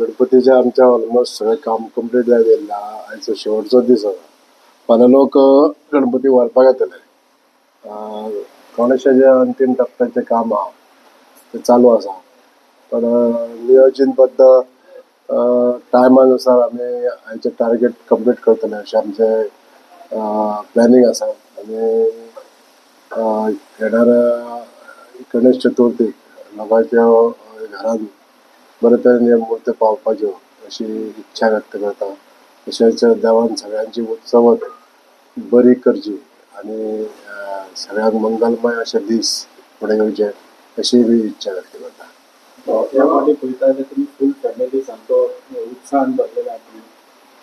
गणपतीचें आमचें ऑलमोस्ट सगळें काम कंप्लीट जायत येयल्लें आहा. आयचो शेवटचो दीस आसा. फाल्यां लोक गणपती व्हरपाक येतले. थोडेशें जें अंतीम टप्प्याचें काम आहा तें चालू आसा, पण नियोजनबद्द टायमा नुसार आमी आयचें टार्गेट कंप्लीट करतले अशें आमचें प्लॅनिंग आसा. आनी येणाऱ्या गणेश चतुर्थीक लोकांच्या घरान बरे तरेन ह्यो मुर्त्यो पावपाच्यो अशी इच्छा व्यक्त करता. तशेंच देवान सगळ्यांची उत्सवत बरी करची आनी सगळ्यांक मंगलमय अशे दीस फुडें येवचे अशी बी इच्छा व्यक्त करता. ह्या फावटी पळयता जाल्यार तुमी फूल फॅमिली सामको उत्साहान भरलेलो आहा.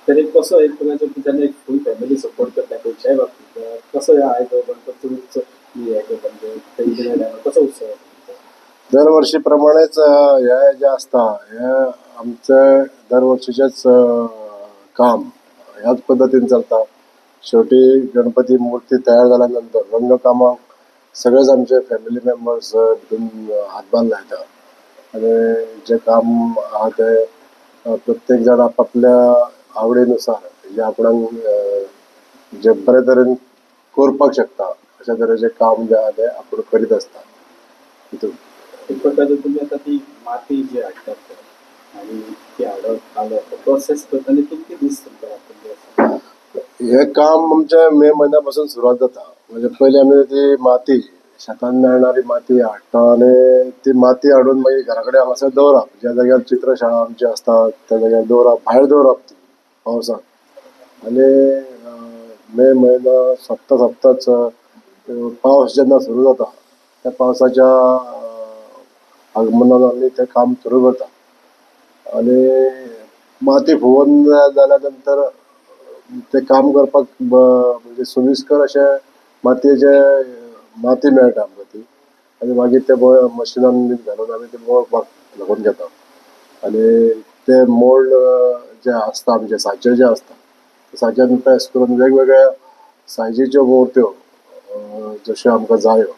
तरी कसो एक प्रकारचो तुमच्यानी एक फूल फॅमिली सपोर्ट करता खंयच्याय बाबतींत, कसो ह्या आयज गणपती उत्सव हे करता, म्हणजे टायमार कसो उत्सव आसा? दरवर्षी प्रमाणेच हे जें आसता हें आमचें दरवर्षीचेंच काम ह्याच पद्दतीन चलता. शेवटी गणपती मूर्ती तयार जाल्या नंतर रंगकामाक सगळेच आमचे फॅमिली मेंबर्स भितून हातभार लायता आनी जें काम आहा तें प्रत्येक जाण आपापल्या आवडीनुसार जे आपणाक जे बरे तरेन करपाक शकता अशा तरेचें काम जें आहा तें आपूण करीत आसता. तितून एक प्रकारचे तुमी आतां ती माती जी हाडटात आनी ती हाडप घालप प्रोसेस करतना कितके दीस तुमकां लागता? हें काम आमचें मे म्हयन्या पासून सुरवात जाता. म्हणजे पयलीं आमी ती माती शेतान मेळणारी माती हाडटा आनी ती माती हाडून मागीर घरा कडेन हांगासर दवरप. ज्या जाग्यार चित्रशाळा आमची आसता त्या जाग्यार दवरप, भायर दवरप ती पावसाक. आनी मे म्हयनो सोंपता सोंपताच पावस जेन्ना सुरू जाता त्या पावसाच्या आगमनान आमी तें काम सुरू करता. आनी माती फुगोवन जाल्या नंतर तें काम करपाक म्हणजे सुविस्कर अशें मातयेचे माती मेळटा आमकां ती, आनी मागीर ते मशिनान घालून आमी ते मळपाक लागून घेता. आनी ते मोल्ड जे आसता आमचे साचे जे आसता साच्यान प्रेस करून वेगवेगळ्या सायजीच्यो मुर्त्यो जश्यो आमकां जायो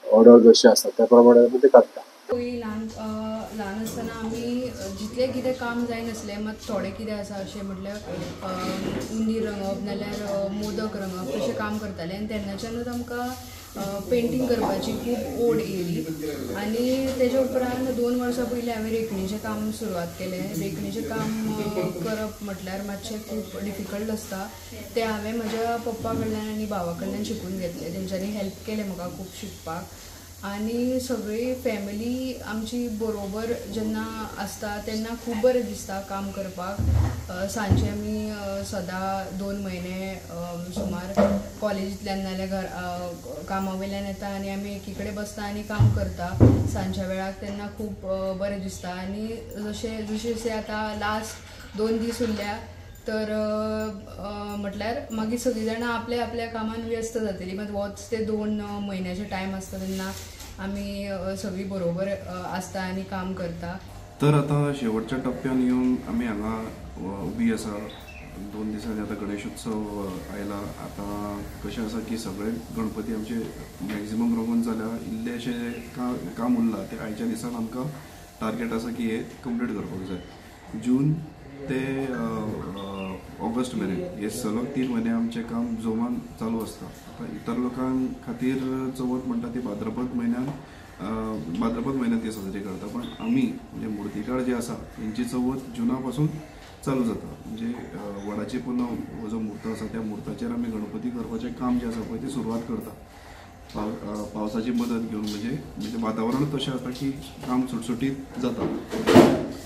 ऑर्डर जशी आसता त्या प्रमाणे आमी ते काडटा. पयलीं ल्हान ल्हान आसतना आमी जितलें कितें काम जायनासलें, मात थोडें कितें आसा अशें म्हटल्यार उंदीर रंगप नाल्यार मोदक रंगप तशें काम करतालें. आनी तेन्नाच्यानूच आमकां पेंटींग करपाची खूब ओड येयली. आनी तेज्या उपरांत 2 वर्सां पयलीं हांवें रेखणीचें काम सुरवात केलें. रेखणीचें काम करप म्हटल्यार मातशें खूब डिफिकल्ट आसता. तें हांवें म्हज्या पप्पा कडल्यान आनी भावा कडल्यान शिकून घेतलें. तेंच्यांनी हेल्प केलें म्हाका खूब शिकपाक. आनी सगळी फॅमिली आमची बरोबर जेन्ना आसता तेन्ना खूब बरें दिसता काम करपाक. सांजचे आमी सदां 2 म्हयने सुमार कॉलेजींतल्यान नाल्यार घर कामा वयल्यान येता आनी आमी एकी कडेन बसता आनी काम करता सांजच्या वेळाक, तेन्ना खूब बरें दिसता. आनी जशें जशें जशें आतां लास्ट 2 दीस उरल्या तर म्हटल्यार मागीर सगळीं जाणां आपल्या आपल्या कामान व्यस्त जातलीं. मात होच ते 2 म्हयन्याचे टायम आसता तेन्ना आमी सगळीं बरोबर आसता आनी काम करता. तर आतां शेवटच्या टप्प्यान येवन आमी हांगा उबी आसा. 2 दिसांनी आतां गणेशोत्सव आयला. आतां कशें आसा की सगळे गणपती आमचे मॅक्झिमम रंगोवन जाल्या, इल्लें अशें काम उरलां तें आयच्या दिसान आमकां टार्गेट आसा की हें कंप्लीट करपाक जाय. जून ते ऑगस्ट मेरेन हे सलग 3 म्हयने आमचें काम जोमान चालू आसता. आतां इतर लोकां खातीर चवथ म्हणटा ती भाद्रपद म्हयन्यांत ती साजरी करता, पण आमी म्हणजे मुर्तीकार जे आसा तेंची चवथ जुना पासून चालू जाता. म्हणजे वडाची पुनव हो जो म्हूर्त आसा त्या म्हूर्ताचेर आमी गणपती करपाचें काम जें आसा पळय तें सुरवात करता. पावसाची मदत घेवन, म्हणजे म्हणजे वातावरण तशें आसता की काम सुटसुटीत जाता.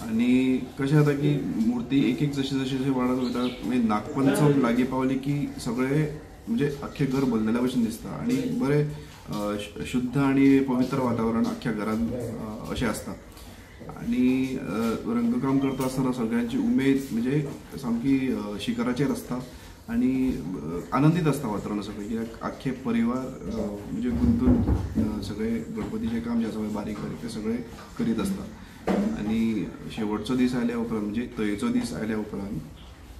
आनी कशें जाता की मुर्ती एक एक जशी जशी जशी वाडत वयता, मागीर नागपंचम लागीं पावली की सगळें म्हणजे आख्खें घर भरलेल्या भशेन दिसता आनी बरें शुद्ध आनी पवित्र वातावरण आख्ख्या घरांत अशें आसता. आनी रंगकाम करता आसतना सगळ्यांची उमेद म्हणजे सामकी शिखराचेर आसता आनी आनंदीत आसता वातावरण सगळें, कित्याक आख्खे परिवार म्हणजे गुंतून सगळे गणपतीचें काम जें आसा पळय बारीक बारीक तें सगळें करीत आसता. आनी शेवटचो दीस आयल्या उपरांत म्हणजे तयेचो दीस आयल्या उपरांत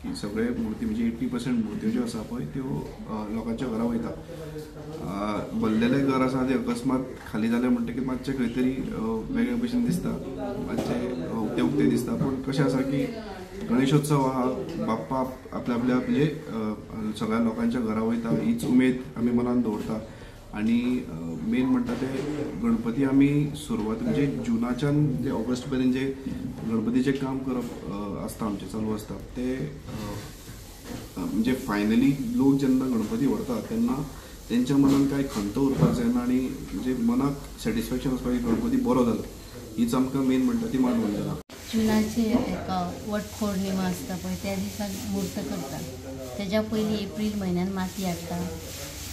की सगळे मुर्ती म्हणजे 80% मुर्त्यो ज्यो आसा पळय त्यो लोकांच्या घरा वयता. भरलेलें घर आसा तें अकस्मात खाली जालें म्हणटकीर मातशें खंय तरी वेगळे भशेन दिसता, मातशें उक्ते उक्ते दिसता. पूण कशें आसा की गणेशोत्सव हा बाप्पा आपल्या आपल्या म्हणजे सगळ्या लोकांच्या घरा वयता हीच उमेद आमी मनान दवरता. आनी मेन म्हणटा ते गणपती आमी सुरवात म्हणजे जुनाच्यान जे ऑगस्ट पर्यंत जे गणपतीचें काम करप आसता आमचें चालू आसता ते म्हणजे फायनली लोक जेन्ना गणपती व्हरता तेन्ना तेंच्या मनान कांय खंत उरपाक जायना आनी म्हणजे मनाक सॅटिस्फॅक्शन आसपाक की गणपती बरो जालो हीच आमकां मेन म्हणटा ती मानवंदना. जुनाचे एक वट पौर्णिमा आसता पळय त्या दिसा मूर्त करता. तेज्या पयलीं एप्रील म्हयन्यान माती हाडटा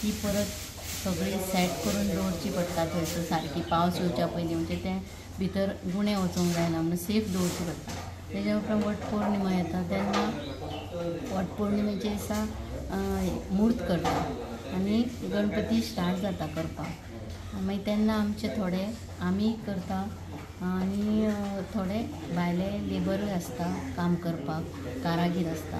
ती परत सगळी सेट करून दवरची पडटा थंयसर सारकी पावस येवच्या पयलीं, म्हणजे तें भितर गुणे वचोंक जायना म्हणून सेफ दवरची पडटा. तेज्या उपरांत वट पौर्णिमा येता तेन्ना वट पौर्णिमेच्या दिसा मूर्त करता आनी गणपती स्टार्ट जाता करपाक. मागीर तेन्ना आमचे थोडे आमी करता आनी थोडे भायले लेबरूय आसता काम करपाक, कारागीर आसता.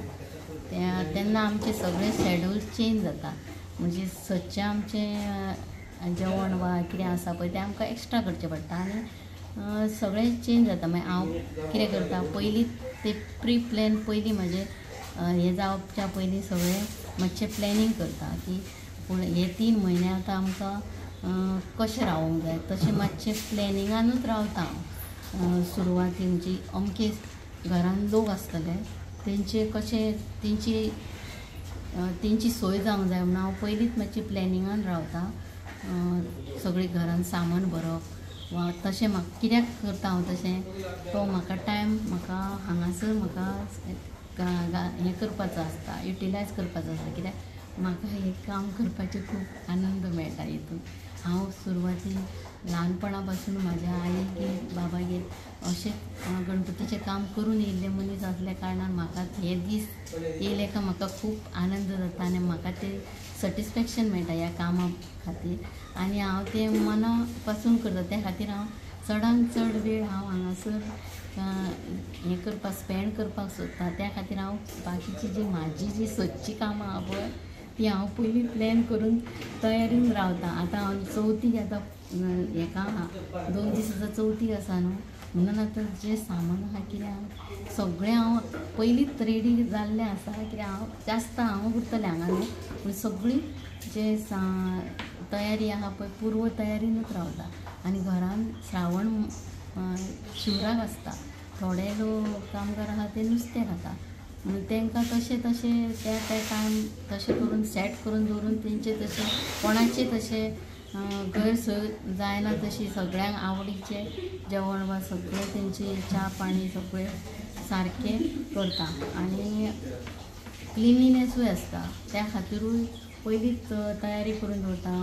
तेन्ना आमचे सगळे शेड्यूल चेंज जाता, म्हणजे सदचें आमचें जेवण वा कितें आसा पळय तें आमकां एक्स्ट्रा करचें पडटा आनी सगळें चेंज जाता. मागीर हांव कितें करता पयलीं ते प्री प्लॅन पयलीं म्हजें हें जावच्या पयलीं सगळें मातशें प्लॅनिंग करता की पूण हे 3 म्हयने आतां आमकां कशें रावोंक जाय तशें मातशें प्लॅनिंगानूच रावता हांव. सुरवाती म्हणजे अमके घरान लोक आसतले तेंचे कशें तेंची तेंची सोय जावंक जाय म्हणून हांव पयलींच मातशें प्लॅनिंगान रावता. सगळीं घरान सामान भरप वा तशें म्हाका कित्याक करता हांव तशें तो म्हाका टायम म्हाका हांगासर म्हाका हें करपाचो आसता, युटिलायज करपाचो आसता, कित्याक म्हाका हें काम करपाचें खूब आनंद मेळटा हितून. हांव सुरवाती ल्हानपणा पासून म्हाज्या आईगेर बाबागेर अशें गणपतीचें काम करून येयल्ले मनीस आसल्या कारणान म्हाका हे दीस येयले काय म्हाका खूब आनंद जाता आनी म्हाका तें सॅटिस्फॅक्शन मेळटा ह्या कामा खातीर आनी हांव तें मना पासून करता. त्या खातीर हांव चडान चड वेळ हांव हांगासर हें करपाक स्पेंड करपाक सोदता. त्या खातीर हांव बाकीची जी म्हाजी जी सदचीं कामां आहा पळय ती हांव पयलीं प्लॅन करून तयारीन रावता. आतां हांव चवथीक आतां हेका आहा 2 दीस आतां चवथीक आसा न्हू, म्हणून आतां जें सामान आहा कितें आहा सगळें हांव पयलींच रेडी जाल्लें आसा, कित्याक हांव जास्त हांव उरतलें हांगा न्हू, पूण सगळी जे तयारी आहा पळय पूर्व तयारीनूच रावता. आनी घरान श्रावण शिवराक आसता, थोडे लोक कामगार आहा ते नुस्तें खाता म्हणून तांकां तशें तशें त्या त्या टायम तशें करून सेट करून दवरून तेंचे तशें कोणाचे तशें गैरसोय जायना तशी सगळ्यांक आवडीचें जेवण वा सगळें तेंची च्या पाणी सगळें सारकें करता आनी क्लिनिनेसूय आसता त्या खातीरूय पयलींच तयारी करून दवरता.